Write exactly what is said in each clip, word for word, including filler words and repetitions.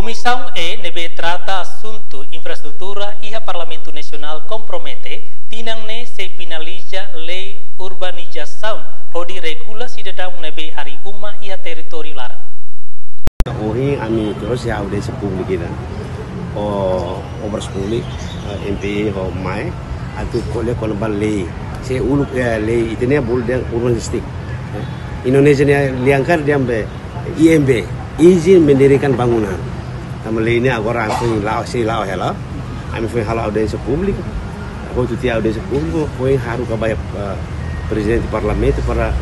Komisaun E ne'ebé trata asuntu infraestrutura iha Parlamentu Nasionál kompromete tinan ne'e sei finaliza lei urbanizasaun hodi regula sidadaun ne'ebé harii uma iha territóriu laran. Ohin ami terus iha audiénsia públika ida ho Obras Públikas, eh, M P E ho MAE, atu ko'alia kona-ba lei. Se uluk, eh, lei ita-nia bolu dehan urbanistik. Eh, Indonézia nia lian kaer dehan be I M B, izin mendirikan bangunan. Tanba lei ne'e agora ami foin la'o, sei la'o hela. Ami foin halo audiénsia públika. Hotu tiha audiénsia públika, foin haruka ba iha, eh, prezidente parlamentu para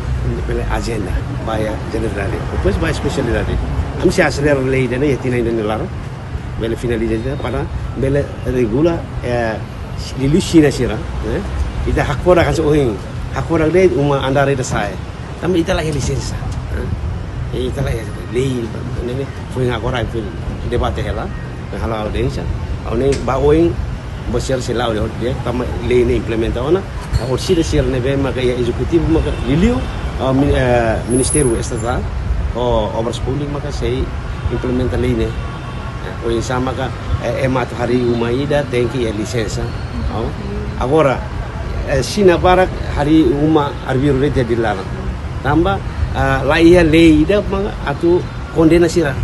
bele ajenda, ba iha jeneralidade. Depois ba iha espesialidade. Ami sei aselera lei ida-ne'e iha tinan ida nia laran. Bele finaliza ida para bele regula, eh, liuliu Xina sira, eh. Ita hakfodak hanesan ohin, hakfodak de'it uma andar ida sa'e. Tanba ita la iha lisensa. Eh, ita la iha lei, ne'e, foin agora, foin debate hela, halo audiénsia. Ha'u hanoin ba oin, buat sira sei la'o de'it, tanba lei ne'e implementa ona. Orsida sira ne'ebé maka iha ezekutivu maka liuliu, ah, mi-, eh, Ministériu Estatál, ho Obras Públikas maka sei implementa lei ne'e. Eh, oinsá maka, eh, ema atu harii uma ida tenke iha lisensa. Oh. Agora, eh, Xina barak harii uma arbiru de'it iha laran. Tanba, ah, la iha lei ida maka atu kondena sira.